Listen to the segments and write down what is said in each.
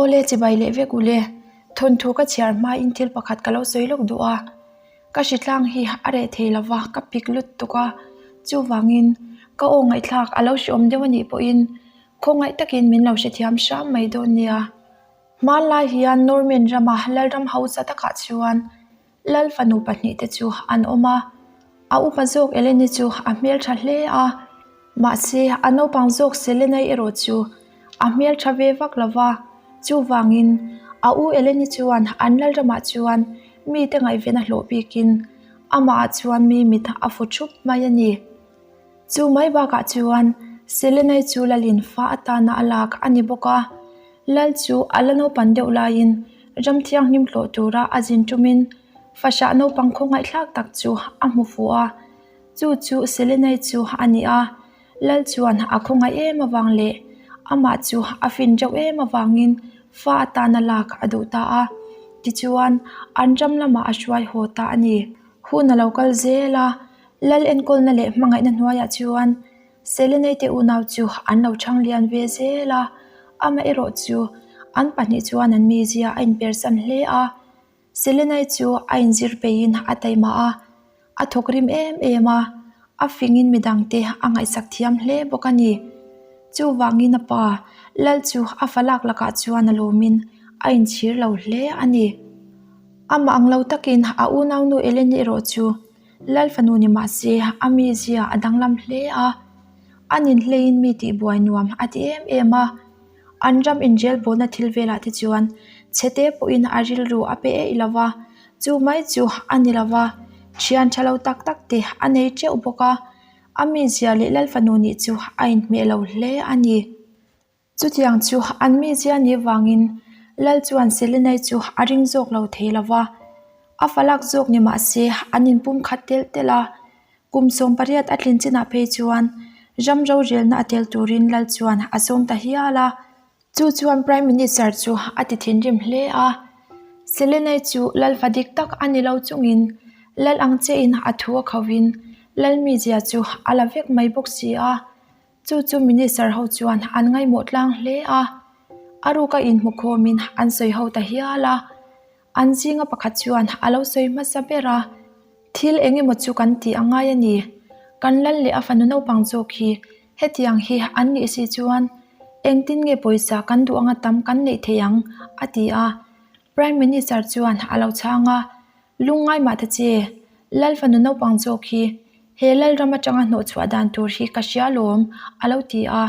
Awle chibai leh vek ule, thawnthu ka chhiar hmain thil pakhat ka lo sawi lawk duh a, ka hritlang hi a reh thei lova ka pik lut tuk a, chuvangin ka aw ngaihthlak a lo hreawm deuh a nih pawhin khawngaih takin min lo hrethiam hram mai dawn nia. Hmanlai hian Norman rama Lalram hausa takah chuan Lal fanu pahnihte chu an awm a, a upa zawk Eleni chu a hmeltha hle a, mahse a naupang zawk Selenai erawh chu a hmeltha ve vak lo va, chuvangin a u Eleni chuan an Lalramah chuan mite ngaihven a hlawh bikin amahah chuan mi mit a fu thup mai a ni. Chu mai bakah chuan Selenai chu Lalin fa atana a lak a ni bawk a, Lal chu a la naupan deuh laiin ram thianghlim hlawh tura a zin tumin fahrah naupang khawngaihthlak tak chu a hmu fuh a, chu chu Selenai chu a ni a, Lal chuan a khawngaih em avang leh amah chu a fin reuh em avangin fa atana lak a duh ta a, tichuan an ram lamah a hruai haw ta a ni. Hun a lo kal zel a, Lal enkawlna leh hmangaihna hnuaiah chuan Selenei te unau chu an lo chhang lian ve zel a, amaherawh chu an pahnih chuan an mizia a inpersan hle a. Selenei chu a inzir peihin a taima a, a thawk rim em em a, a fingin midangte a ngaihsak thiam hle bawk a ni. Chuvangin a pa Lal chu a fa lak lakah chuan a lawmin a inchhir lo hle a ni. Amah ang lo takin a unaunu Eleni erawh chu Lal fanu ni mah se a mizia a danglam hle a, a ninhleiin mi tihbuai nuam a ti em em a. An ram inrelbawlna thil velah te chuan chhete pawhin a rilru a pe eih lo va, chu mai chu a ni lo va, thian tha lo tak tak te a nei teuh bawk a, a mizia leh Lal fanu nih chu a inhmeh lo hle a ni. Chutiang chu an mizia ni vangin Lal chuan Selenai chu a ring zawk lo thei lo va, a falak zawk ni mah se an inpum khat telh telh a. Kum 18 a tlin chinah phei chuan ram rorelna a tel turin Lal chuan a sawm ta hial a. Chu chuan Prime Minister chu a ti thinrim hle a. Selenai chu Lal fa dik tak a ni lo chungin Lal ang chiahin a thu a khovin Lal mizia chu a la vek mai bawk si a. Chu chu Minister ho chuan an ngaihmawh tlang hle a, a ruka inhmu khawmin an sawi ho ta hial a. An zinga pakhat chuan a lo sawi hmasa ber a, Thil eng emaw chu kan tih a ngai a ni. Kan lal leh a fanu naupang zawk hi hetiang hi an nih si chuan engtin nge pawisa kan duh anga tam kan neih theih ang? a ti a. Prime Minister chuan a lo chhang a, Lungngai mah ta che, Lal fanu naupang zawk hi he lal ram atanga hnawhchhuah dan tur hi ka hria lawm, a lo ti a.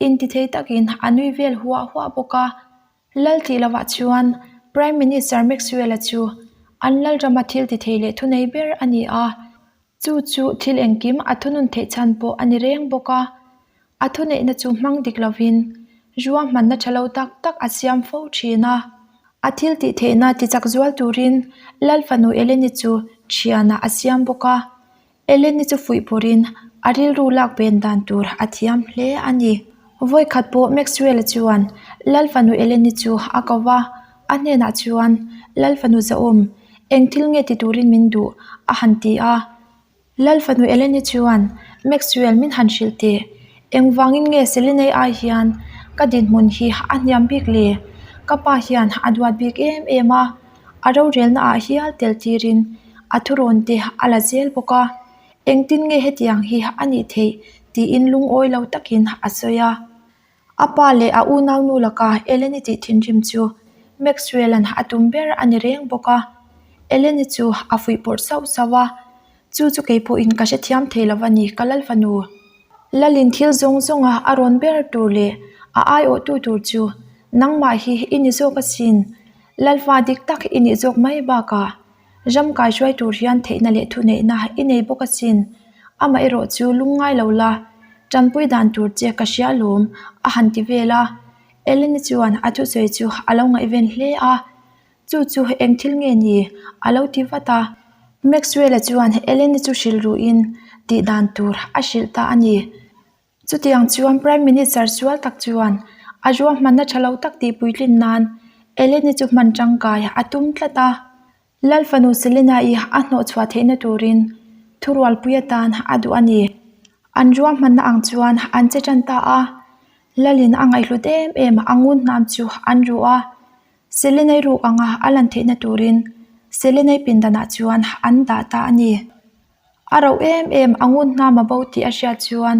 Intithei takin a nui vel huah huah bawk a. Lal tih lovah chuan Prime Minister Maxwell-a chu an lal rama thil tithei leh thunei ber a ni a. Chu chu thil engkim a thunun theih chhan pawh a ni reng bawk a. A thuneihna chu hmang dik lovin ruahmanna tha lo tak tak a siam fo thin a. A thil tih theihna ti chak zual turin Lal fanu Eleni chu thianah a siam bawk a. Eleni chu fuih pawrin a rilru lak pen dan tur a thiam hle a ni. Vawikhat pawh Maxwell-a chuan Lal fanu Eleni chu a ko va, a hnenah chuan, Lal fanu zahawm, eng thil nge ti turin min duh? a han ti a. Lal fanu Eleni chuan Maxwell min han hrilh teh, Engvangin nge Selenei ai hian ka dinhmun hi a hniam bik le? Ka pa hian a duat bik em em a, a rorelna ah hial tel tirin a thurawn te a la zel bawk a, engtin nge hetiang hi a nih theih tiin lungawi lo takin a sawi a. A pa leh a unaunu laka Eleni tih thinrim chu Maxwell-a'n a tum ber a ni reng bawk a. Eleni chu a fuihpawrh sauh sauh a, Chu chu kei pawhin ka hrethiam thei lo a ni, ka lal fanu. Lalin thil zawng zawnga a rawn ber tur leh a aiawhtu tur chu nangmah hi i ni zawk asin. Lalfa dik tak i nih zawk mai bakah Ram kaihruai tur hian theihna leh thuneihna i nei bawk asin. Amaherawh chu lungngai lo la, tanpui dan tur che ka hria lawm, a han ti vel a. Eleni chuan a thusawi chu a lo ngaihven hle a, Chu chu eng thil nge ni? a lo ti vat a. Maxwell-a chuan Eleni chu hrilh ruhin tih dan tur a hrilh ta a ni. Chutiang chuan Prime Minister sual tak chuan a ruahmanna tha lo tak tih puitlin nan Eleni chu hman tangkai a tum tlat a. Lal fanu Selena-i a hnawhchhuah theihna turin thurualpui atan a duh a ni. An ruahmanna ang chuan an che tan ta a. Lalin a ngaihhlut em em a ngun hnam chu an ru a, Selenai ruk anga a lan theihna turin Selenai pindanah chuan an dah ta a ni. A rauh em em a ngun hnam a bo tih a hriat chuan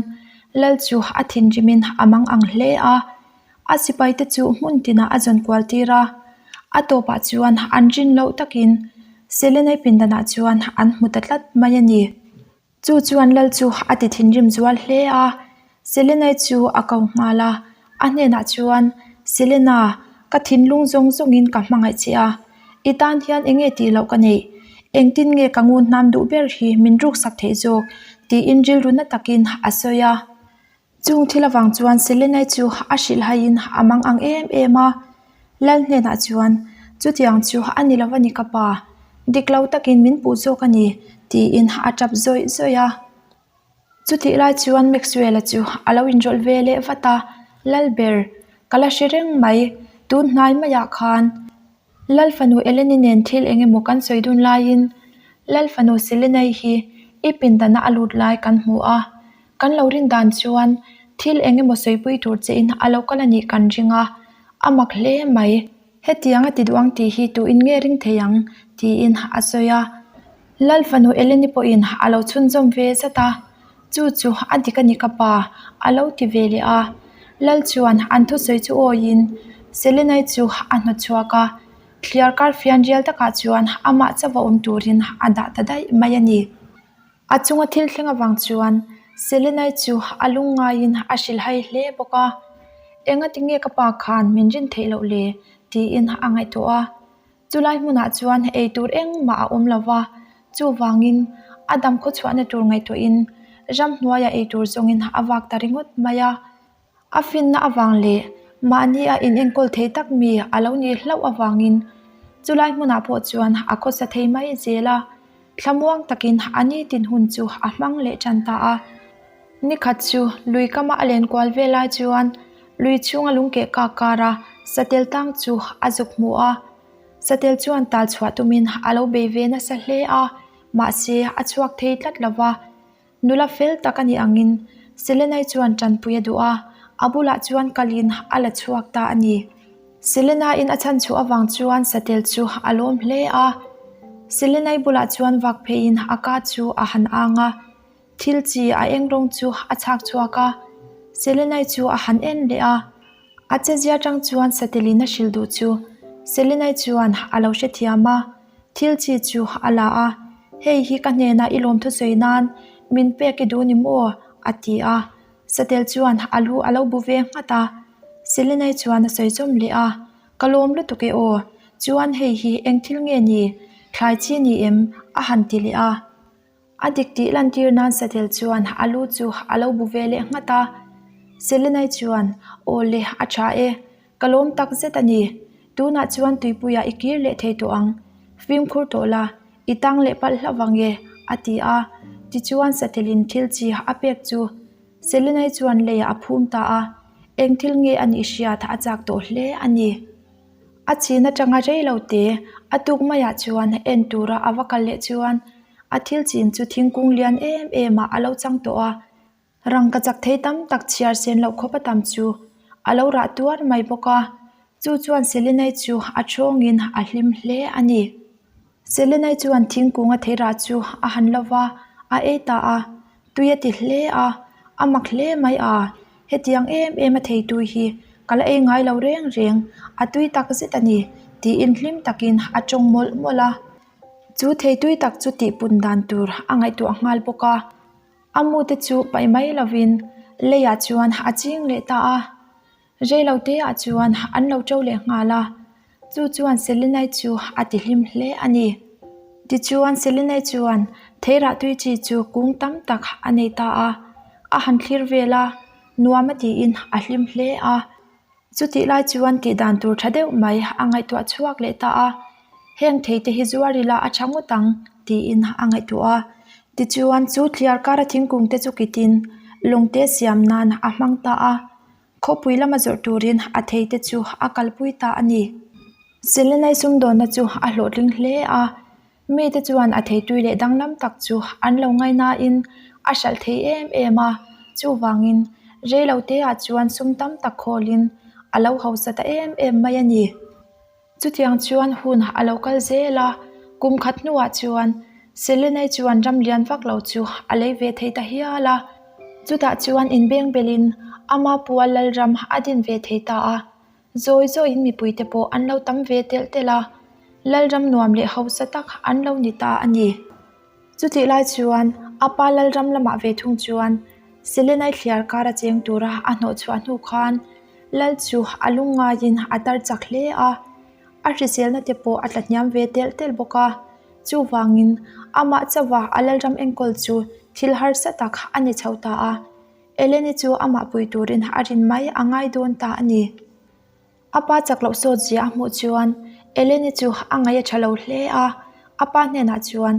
Lal chu a thinrimin a mang ang hle a, a sipaite chu hmun tinah a zawn kual tir a, a tawpah chuan an rin loh takin Selenai pindanah chuan an hmu ta tlat mai a ni. Chu chuan Lal chu a ti thinrim zual hle a, Selenai chu a ko nghal a, a hnenah chuan, Selena, ka thinlung zawng zawngin ka hmangaih che a, i tan hian eng nge tih loh ka neih? Engtin nge ka ngun hnam duh ber hi min ruksak theih zawk? tiin rilru na takin a sawi a. Chung thil avang chuan Selenai chu a hrilh haiin a mang ang em em a, Lal hnenah chuan, Chutiang chu a ni lo a ni ka pa, dik lo takin min puh zawk a ni, tiin a tap zawih zawih a. Chutih lai chuan Maxwell-a chu a lo inrawlh ve leh vat a, Lal ber, ka la hre reng mai, tun hnai maiah khan Lal fanu Eleni nen thil eng emaw kan sawi dun laiin Lal fanu Selenai hi i pindana a lut lai kan hmu a, kan lo rin dan chuan thil eng emaw sawipui tur che in a lo kal a nih kan ring a, a mak hle mai. Hetiang a ti duh ang tih hi tuin nge ring thei ang? tiin a sawi a. Lal fanu Eleni pawhin a lo chhunzawm ve zat a, Chu chu a dik a ni ka pa, a lo ti ve leh a. Lal chuan an thusawi chu awiin Selenai chu a hnawt chhuak a, thliar kar fian rial takah chuan amah chauh a awm turin a dah ta daih mai a ni. A chunga thil thleng avang chuan Selenai chu a lungngaiin a hrilhhai hle bawk a, Engati nge ka pa khan min rin theih loh le? tiin a ngaihtuah a. Chulai hmunah chuan ei tur engmah a awm lo va, chuvangin a dam khawchhuahna tur ngaihtuahin ramhnuaia ei tur zawngin a vak ta ringawt mai a. A finna avang leh mahni a inenkawl thei tak mi a lo nih hlauh avangin chulai hmunah pawh chuan a khawsa thei mai zel a, thlamuang takin a nitin hun chu a hmang leh tan ta a. Nikhat chu lui kama a len kual vel lai chuan lui chhunga lungkeh kak kara satel tang chu a zuk hmu a. Satel chuan tal chhuah tumin a lo bei ve nasa hle a, mahse a chhuak thei tlat lo va. Nula fel tak a nih angin Selenai chuan tanpui a duh a, a bulah chuan kalin a la chhuak ta a ni. Selena-in a chhan chhuah avang chuan satel chu a lawm hle a. Selenai bulah chuan vak pheiin a ka chu a han ang a. Thil chi a eng rawng chu a chhak chhuak a, Selenai chu a han en leh a. A chezia tang chuan Satelin a hrilh duh chu Selenai chuan a lo hrethiam a, thil chi chu a la a, Hei hi ka hnenah i lawm thusawi nan min pek i duh ni maw? a ti a. Satel chuan a lu a lo bu ve nghat a, Selenai chuan a sawi chawm leh a, Ka lawm lutuk e aw, chuan hei hi eng thil nge ni? Thlai chi ni em? a han ti leh a. A dik tih lantir nan Satel chuan a lu chu a lo bu ve leh nghat a. Selenai chuan, Aw le, a tha e. Ka lawm tak zet a ni. Tunah chuan tuipuiah i kir leh thei tawh ang. Fimkhur tawh la, i tang leh palh hlauh vang e, a ti a. Tichuan Satelin thil chi a pek chu Selenai chuan leiah a phum ta a. Eng thil nge a nih hriat a chak tawh hle a ni. A chin atanga rei lo te a tuk maiah chuan en tura a va kal leh chuan a thil chin chu thingkung lian em em ah a lo chang tawh a, rangka chak thei tam tak chhiar sen loh khawp a tam chu a lo rah tuar mai bawk a, chu chuan Selenai chu a thawngin a hlim hle a ni. Selenai chuan thingkung a thei rah chu a han lo va, a ei ta a, tui a ti hle a, a mak hle mai a, hetiang em em a thei tui hi ka la ei ngai lo reng reng, a tui tak zet a ni, tiin hlim takin a tawng mawlh mawlh a. Chu thei tui tak chu tihpun dan tur a ngaihtuah nghal bawk a, a mute chu paih mai lovin leiah chuan a ching leh ta a. Reiloteah chuan an lo to leh nghal a, chu chuan Selenai chu a ti hlim hle a ni. Tichuan Selenai chuan theirah tui chi chu kung tam tak a nei ta a, a han thlir vel a, nuam a tiin a hlim hle a. Chutih lai chuan tih dan tur tha deuh mai a ngaihtuah chhuak leh ta a, heng thei te hi zuar ila a tha ngawt ang tiin a ngaihtuah a. Tichuan chu thliar kara thingkung te chu kitin lawngte siam nan a hmang ta a. Khawpui lama zawrh turin a thei te chu a kalpui ta a ni. Selenai sumdawnna chu a hlawhtling hle a, mite chuan a theitui leh danglam tak chu an lo ngainain a hralh thei em em a, chuvangin. Reilote ah chuan sum tam tak khawlin a lo hausa ta em em mai a ni. Chutiang chuan hun a lo kal zel a, kum khat hnuah chuan Selenai chuan ram lian vak lo chu a lei ve thei ta hial a. Chutah chuan inbeng belin ama pual lalram a din ve thei ta a. Zawi zawiin mipuite pawh an lo tam ve telh telh a, lalram nuam leh hausa tak an lo ni ta a ni. Chutih lai chuan a pa lalram lamah ve thung chuan Selenai thliar kar a cheng tura a hnawhchhuah hnu khan lal chu a lungngaiin a tar chak hle a, a hriselna te pawh a tlahniam ve telh telh bawk a. Chuvangin amah chauha a lalram enkawl chu thil harsa tak a ni chho ta a. Eleni chu amah pui turin a rin mai a ngai dawn ta a ni. A pa chak loh sawt zia a hmuh chuan Eleni chu a ngaih a tha lo hle a, a pa hnenah chuan,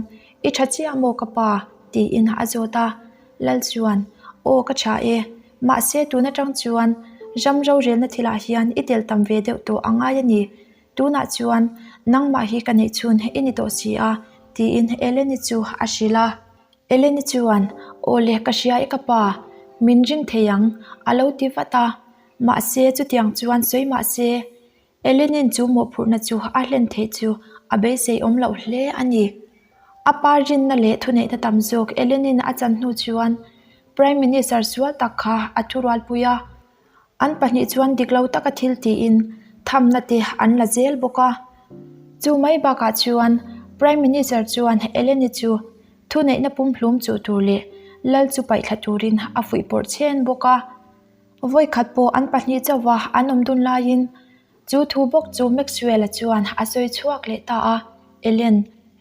I tha chiah maw ka pa? tiin a zawt a. Lal chuan, Aw ka tha e, mahse tun atang chuan ram rorelna thilah hian i tel tam ve deuh tawh a ngai a ni. Tunah chuan nangmah hi ka neih chhun i ni tawh si a, tiin Eleni chu a hrilh a. Eleni chuan, Aw le ka hria e ka pa, min ring thei ang, a lo ti vat a. Mahse, chutiang chuan sawi mah se, Elenin chu mawhphurhna chu a hlen theih chu a beisei awm loh hle a ni. A pa rinna leh thuneihna tam zawk Elenin a chan hnu chuan Prime Minister sual tak kha a thurualpui a. An pahnih chuan dik lo taka thil tiin thamna te an la zel bawk a. Chu mai bakah chuan Prime Minister chuan Eleni chu thuneihna pumhlum chuh tur leh lal chu paihthla turin a fuihpawrh chhen bawk a. Vawikhat pawh an pahnih chauha an awm dun laiin chu thu bawk chu Maxwell-a chuan a sawi chhuak leh ta a, Ellen,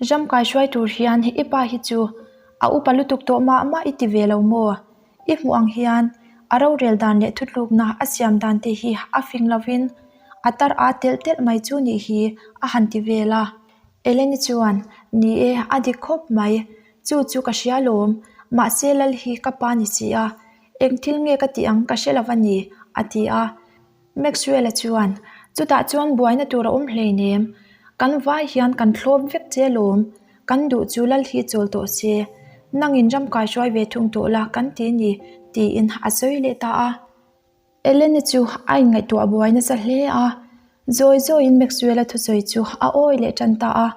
ram kaihruai tur hian i pa hi chu a upa lutuk tawh mah mah i ti ve lo maw? I hmuh ang hian a rorel dan leh thutlukna a siam dan te hi a fing lovin a tar a telh telh mai chu nih hi a han ti vel a. Ellen-i chuan, Ni e, a dik khawp mai. Chu chu ka hria lawm. Mahse lal hi ka pa ni si a, Eng thil nge ka tih ang ka hre lo a ni, a ti a. Maxwell-a chuan, Chutah chuan buaina tur a awm hleinem. Kan vai hian kan thlawp vek che lawm. Kan duh chu lal hi chawl tawh se. Nangin ram kaihruai ve thung tawh la kan ti ni, tiin a sawi leh ta a. Eleni chu a inngaihtuah buai nasa hle a. Zawi zawiin Maxwell-a thusawi chu a awi leh tan ta a.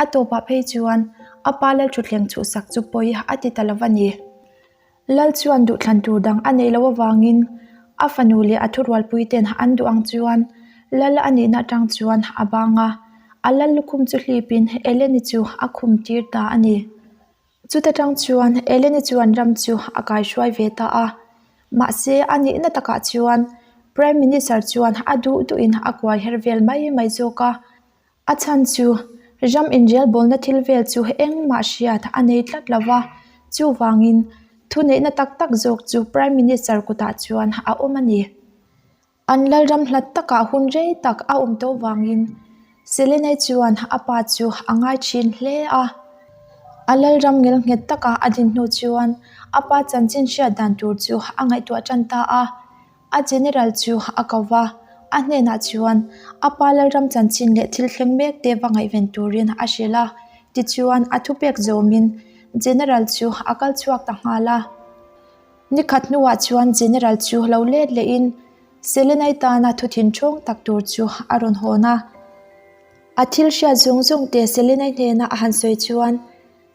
A tawpah phei chuan a pa lalthutthleng chhuhsak chu pawi a ti ta lo a ni. Lal chuan duhthlan tur dang a neih loh avangin a fanu leh a thurualpui ten an duh ang chuan Lal a nihna atang chuan a bang a, a lal lukhum chu hlipin Eleni chu a khum tir ta a ni. Chuta tang chuan Eleni chuan ram chu a kaihruai ve ta a, mahse a nihna takah chuan Prime Minister chuan a duh duhin a kuai her vel mai mai zawk a. A chhan chu ram inrelbawlna thil vel chu engmah hriat a nei tlat lo va, chuvangin thuneihna tak tak zawk chu Prime Minister kutah chuan a awm a ni. An lalram hlat takah hun rei tak a awm tawh vangin Selenai chuan a pa chu a ngai thin hle a. A lalram ngelnghet taka a din hnu chuan a pa chanchin hriat dan tur chu a ngaihtuah tan ta a. A general chu a ko va, a hnenah chuan a pa lalram chanchin leh thil thleng mek te va ngaihven turin a hrilh a, tichuan a thupek zawmin general chu a kal chhuak ta nghal a. Nikhat hnuah chuan general chu lo let lehin Selenai tana thuthin ṭhawng tak tur chu a rawn hawn a. A thil hriat zawng zawng te Selenai hnena a han sawi chuan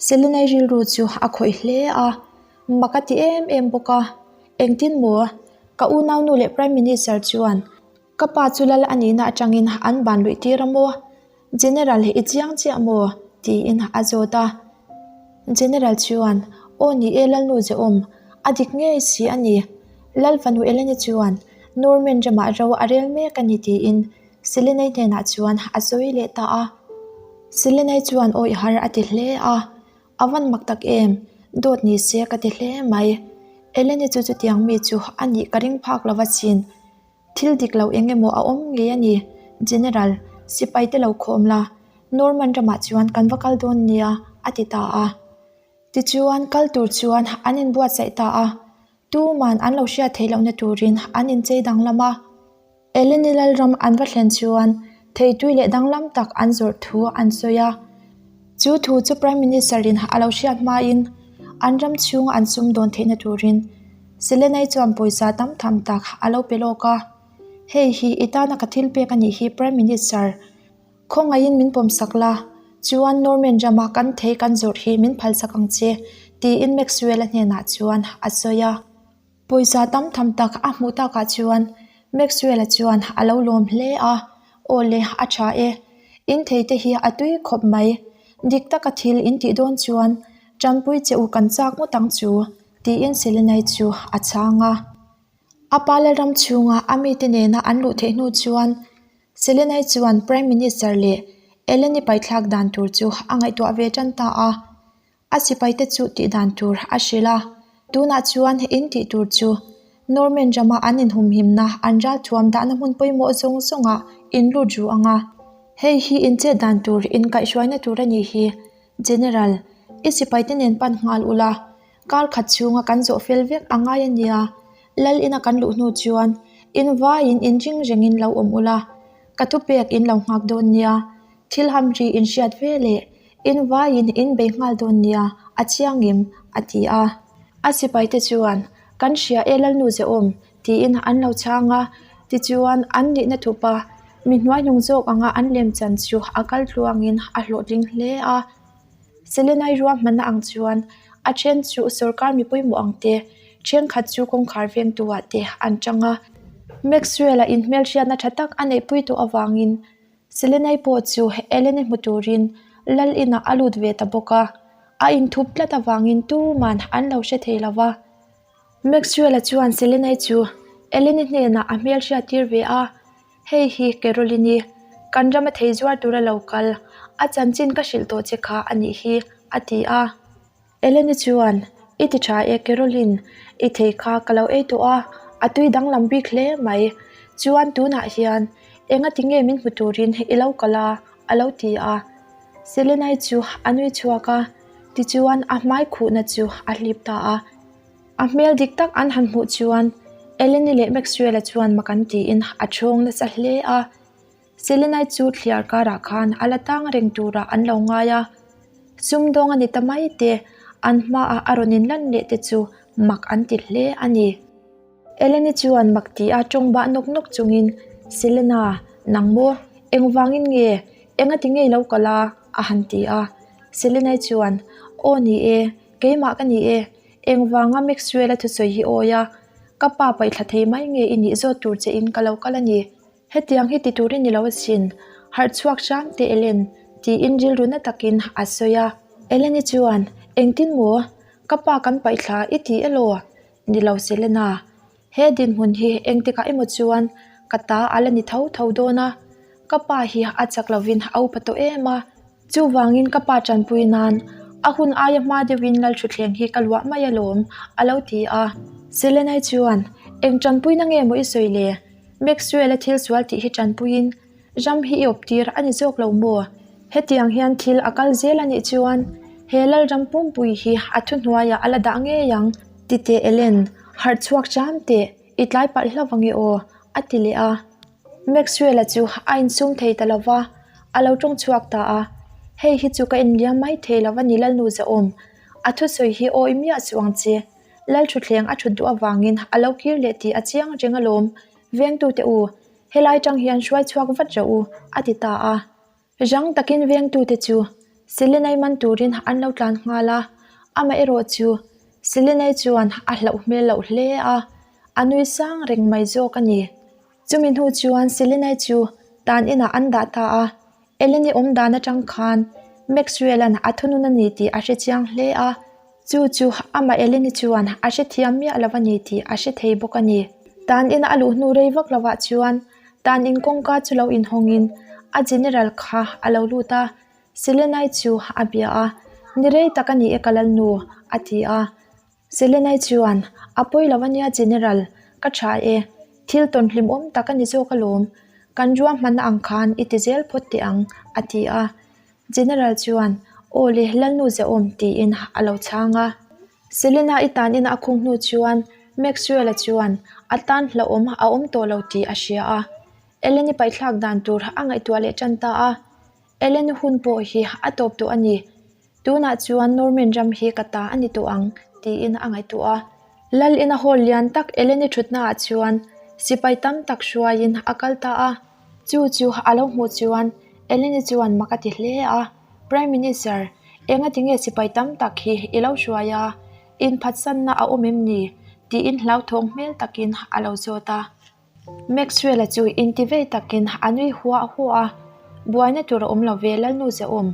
Selenai rilru chu a khawih hle a. Mak a ti em em bawk a, engtin maw? Ka unaunu leh Prime Minister chuan ka pa chu lal a nihna atangin an ban luih tir a maw? General i chiang chiah maw? tiin a zawt a. General chuan, Aw ni e Lalnu Zehawm, a dik ngei si a ni. Lal fanu Eleni chuan Norman ramah ro a rel mek a ni tiin Selenai hnenah chuan a sawi leh ta a. Selenai chuan awih har a ti hle a. A van mak tak em? Dawt ni se ka ti hle mai. Eleni chu chutiang mi chu a nih ka ring phak lo va chin. Thil dik lo eng emaw a awm ngei a ni. General, sipai te lo khawm la, Norman ramah chuan kan va kal dawn nia, a ti ta a. Tichuan kal tur chuan an inbuatsaih ta a. Tuman an lo hriat theih lohna turin an inchei danglam a. Eleni Lalram an va thlen chuan theitui leh danglam tak an zawrh thu an sawi a. Chu thu chu Prime Minister in a lo hriat hmain an ram chhunga an sum dawn theihna turin. Selenai chuan pawisa tam tham tak a lo pe lawk a, Hei hi i tana ka thil pek a nih hi Prime Minister. Khawngaihin min pawmsak la, chuan Norman rama kan thei kan zawrh hi min phalsak ang che, tiin Maxwell-a hnenah chuan a sawi a. Pawisa tam tham tak a hmuh takah chuan Maxwell-a chuan a lo lawm hle a, Aw le, a tha e. In thei te hi a tui khawp mai. Dik taka thil in tih dawn chuan tanpui che u kan chak ngawt ang chu, tiin Selenai chu a chhang a. A pa Lalram chhunga a mite nena an luh theih hnu chuan Selenai chuan Prime Minister leh Eleni paithlak dan tur chu a ngaihtuah ve tan ta a. A sipaite chu tih dan tur a hrilh a, tunah chuan in tih tur chu Norman rama an inhumhimna an ralthuam dahna hmun pawimawh zawng zawngah in lut ru ang a. Hei hi in chet dan tur inkaihhruaina tur a nih hi. General, i sipaite nen pan nghal ula, kar khat chhunga kan zawh fel vek a ngai a nia. Lal ina kan luh hnu chuan in vaiin in ring rengin lo awm ula, ka thupek in lo nghak dawn nia. Thil hamri in hriat ve leh in vaiin in bei nghal dawn nia, a chiang em? a ti a. A sipaite chuan, Kan hria e Lalnu Zehawm, tiin an lo chhang a. Tichuan, an nihna thupa mi hnuaihnung zawk anga an lem chan chu a kal tluangin a hlawhtling hle a. Selenai ruahmanna ang chuan a then chu sorkar mi pawimawh ang te, thenkhat chu kawngkhar vengtuah te an tang a. Maxwell-a inhmelhriatna tha tak a neihpui tawh avangin Selenai pawh chu Eleni hmu turin lal inah a lut ve ta bawk a, a inthup tlat avangin tuman an lo hre thei lo va. Maxwell-a chuan Selenai chu Eleni hnenah a hmel hriat tir ve a, Hei hi Caroline-i, kan rama thei zuar tura lo kal, a chanchin ka hrilh tawh che kha a nih hi, a ti a. Eleni chuan, I ti tha e Caroline, i thei kha ka lo ei tawh a, a tui danglam bik hle mai. Chuan tunah hian engati nge min hmu turin i lo kal a? a lo ti a. Selenai chu a nui chhuak a, tichuan a hmai khuhna chu a hlip ta a. A hmel dik tak an han hmuh chuan Eleni leh Maxwell-a chuan mak an tiin a thawng nasa hle a. Selenai chu thliar karah khan a la tang reng turah an lo ngai a, sumdawng a ni ta mai te, an hmaah a rawn inlan leh te chu mak an ti hle a ni. Eleni chuan mak ti a tawng bah nawk nawk chungin, Selena, nang maw? Engvangin nge? Engati nge i lo kal a? a han ti a. Selenai chuan, Aw ni e, keimah ka ni e. Engvanga Maxwell-a thusawi hi awi a, ka pa paihthla thei mai nge i nih zawt tur che in ka lo kal a ni. Hetiang hi ti tur i ni lo asin, harh chhuak hram teh Ellen, tiin rilru na takin a sawi a. Ellen-i chuan, Engtin maw? Ka pa kan paihthla i ti elaw? Ni lo Selena, he dinhmun hi engtikah emaw chuan ka ta a la ni tho tho dawn a, ka pa hi a chak lovin a upa tawh em a, Chuvangin ka pa tanpui nan a hun aia hma deuhin Lalthuthleng hi ka luah mai alawm, a lo ti a. Selenai chuan, Eng tanpuina nge maw i sawi le? Maxwell-a thil sual tih hi tanpuiin ram hi i awp tir a ni zawk lo maw? Hetiang hian thil a kal zel a nih chuan he Lalram pumpui hi a thuhnuaiah a la dah ngei ang, ti teh Ellen, harh chhuak hram teh, i tlai palh hlauh ange aw, a ti leh a. Maxwell-a chu a insum thei ta lo va, a lo tawng chhuak ta a. Hei hi chu ka inliam mai thei lo va ni Lalnu Zahawm, a thusawi hi awi miah suh ang che. Lalthuthleng a thut duh avangin a lo kir leh tih a chiang reng alawm, vengtute u, helai tang hian hruai chhuak vat rawh u, a ti ta a. Rang takin vengtute chu Selenai man turin an lo tlan nghal a, amaherawh chu Selenai chuan a hlauh hmel loh hle a, a nui sang reng mai zawk a ni. Chumi hnu chuan Selenai chu tan inah an dah ta a, Eleni awm dan atang khan Maxwell-a'n a thunun a ni tih a hre chiang hle a, Chu chu amah Eleni chuan a hrethiam miah lo a ni tih a hre thei bawk a ni. Tan ina a luh hnu rei vak lovah chuan tan in kawngka chu lo inhawngin a general kha a lo lut a, Selenai chu a bia a, Ni rei tak a ni e ka lalnu, a ti a. Selenai chuan, A pawi lo a nia general, ka tha e, thil tawn hlimawm tak a ni zawk alawm, kan ruahmanna ang khan i ti zel phawt teh ang, a ti a. General chuan, Aw le, Lalnu Zahawm, tiin a lo chhang a. Selena i tan ina a khung hnu chuan Maxwell-a chuan a tan hlauhawm a awm tawh lo tih a hria a. Ellen-i paihthlak dan tur a ngaihtuah leh tan ta a. Ellen-i hun pawh hi a tawp tawh a ni. Tunah chuan Norman ram hi ka ta a ni tawh ang, tiin a ngaihtuah a. Lal ina hall lian tak Eleni thutnaah chuan sipai tam tak hruaiin a kal ta a. Chu chu a lo hmuh chuan Eleni chuan mak a ti hle a, Prime Minister, engati nge sipai tam tak hi i lo hruai a, inphatsanna a awm em ni? tiin hlauthawng hmel takin a lo zawt a. Maxwell-a chu inti vei takin a nui huah huah a, Buaina tur a awm lo ve Lalnu Zahawm,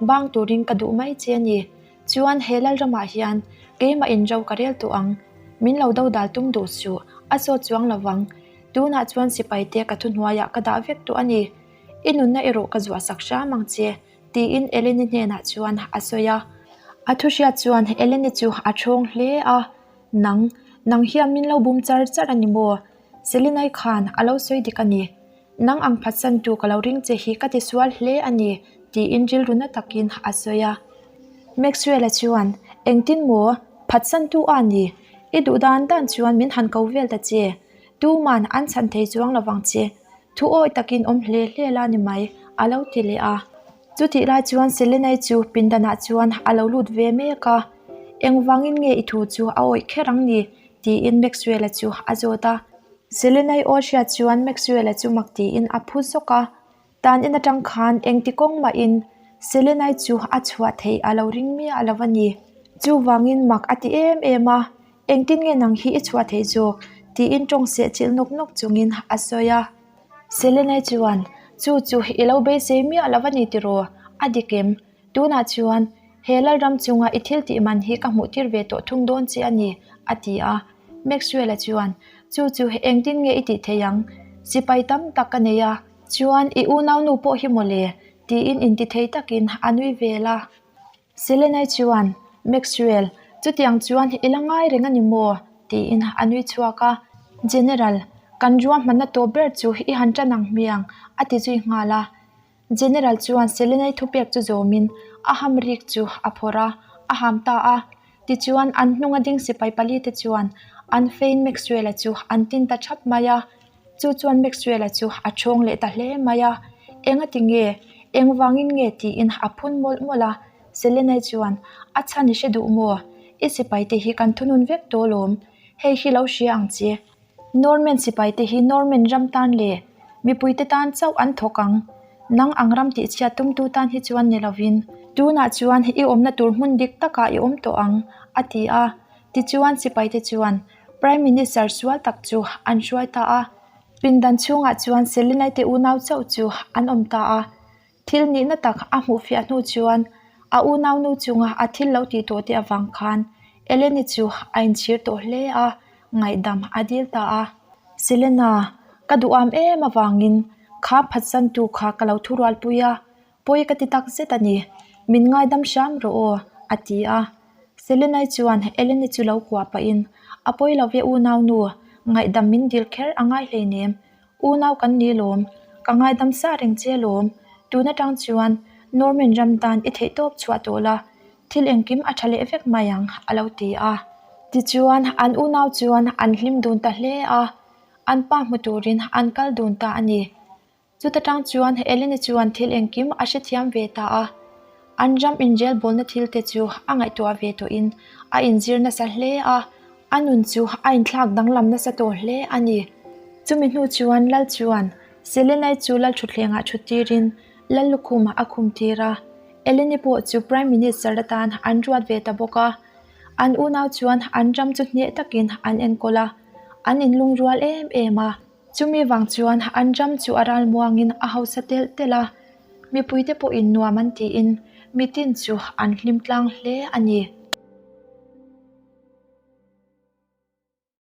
bang turin ka duh mai che a ni. Chuan he Lalramah hian keimah in ro ka rel tawh ang, min lo dodal tum duh suh, a sawt chuang lo vang. Tunah chuan sipai te ka thuhnuaiah ka dah vek tawh a ni. I nunna erawh ka zuahsak hram ang che, tiin Eleni hnenah chuan a sawi a. A thuhriat chuan Eleni chu a thawng hle a. Nang, nang hian min lo bum char char a ni maw? Selinai khan a lo sawi dik a ni. Nang ang phatsantu ka lo ring che hi ka ti sual hle a ni, tiin rilru na takin a sawi a. Maxwell-a chuan, Engtin maw? Phatsantu a ni. I duh dan dan chuan min han ko vel ta che. Tuman an chhan thei chuang lovang che. Thu awi takin awm hle hle la ni mai, a lo ti leh a. Chutih lai chuan Selenai chu pindanah chuan a lo lut ve mek a, Engvangin nge i thu chu a awih kher ang ni? tiin Maxwell-a chu a zawt a. Selenai aw hriat chuan Maxwell-a chu mak tiin a phu zawk a, Tan in atang khan engti kawng mahin Selenai chu a chhuah theih a lo ring miah lo a ni. Chuvangin mak a ti em em a, Engtin nge nang hi i chhuah theih zawk? tiin tawng seh chilh nawk nawk chungin a sawi a. Selene chuan, Chu chu i lo beisei miah lo a ni tiraw? A dik em? Tunah chuan he Lalram chunga i thil tih man hi ka hmuh tir ve tawh thung dawn che a ni, a ti a. Maxwell-a chuan, Chu chu engtin nge i tih theih ang? Sipai tam tak ka nei a, chuan i unaunu pawh hi mawle, tiin intithei takin a nui vel a. Selenai chuan, Maxwell, chutiang chuan i la ngai reng a ni maw? tiin a nui chhuak a. General, kan ruahmanna tawp ber chu i han tan ang hmiang, a ti zui nghal a. General chuan Selenai thupek chu zawmin a ham rik chu a phawrh a, a ham ta a. Tichuan, an hnunga ding sipai palite chuan an fein Maxwell-a chu an tin ta thap mai a. Chu chuan Maxwell-a chu a thawng leh ta hle mai a, Enga ti nge? Engvangin nge? tiin a phun mawlh mawlh a. Selena-i chuan, A chhan i hre duh maw? I sipai te hi kan thunun vek tawh alawm. Hei hi lo hria ang che. Norman sipai te hi Norman ram tan leh mipui te tan chauh an thawk ang. Nang ang ram tihchhiat tumtu tan hi chuan ni lovin. Tunah chuan i awmna tur hmun dik takah i awm tawh ang, a ti a. Tichuan sipaite chuan Prime Minister sual tak chu an hruai ta a, pindan chhungah chuan Selinai te unau chauh chu an awm ta a. Thil nihna tak a hmuh fiah hnu chuan a unaunu chunga a thil lo tih tawh te avang khan Eleni chu a inchhir tawh hle a, ngaihdam a dil ta a. Selena, ka duham em avangin kha phatsantu kha ka lo thurualpui a, Pawi ka ti tak zet a ni, min ngaidam hram rawh aw, a ti a. Selenai chuan Eleni chu lo kuah pahin, A pawi lo ve unaunu, ngaihdam min dil kher a ngai hleinem. Unau kan ni lawm, ka ngaidam sa reng che lawm. Tun atang chuan Norman ram tan i theihtawp chhuah tawh la, thil engkim a tha leh vek mai ang, a lo ti a. Tichuan an unau chuan an hlim dun ta hle a, an pa hmu turin an kal dun ta a ni. Chuta tang chuan Eleni chuan thil engkim a hrethiam ve ta a, an ram inrelbawlna thil te chu a ngaihtuah ve tawhin a inzir nasa hle a, a nun chu a inthlak danglam nasa tawh hle a ni. Chumi hnu chuan Lal chuan Selenai chu Lal thutthlengah thut tirin Lal lukhumah a khum tir a, Eleni pawh chu Prime Minister atan an ruat ve ta bawk a. An unau chuan an ram chu hneh takin an enkawl a, an inlungrual em em a. Chumi vang chuan an ram chu a ral muangin a hausa telh telh a, mipuite pawhin nuam an tiin mitin chu an hlim tlang hle a ni.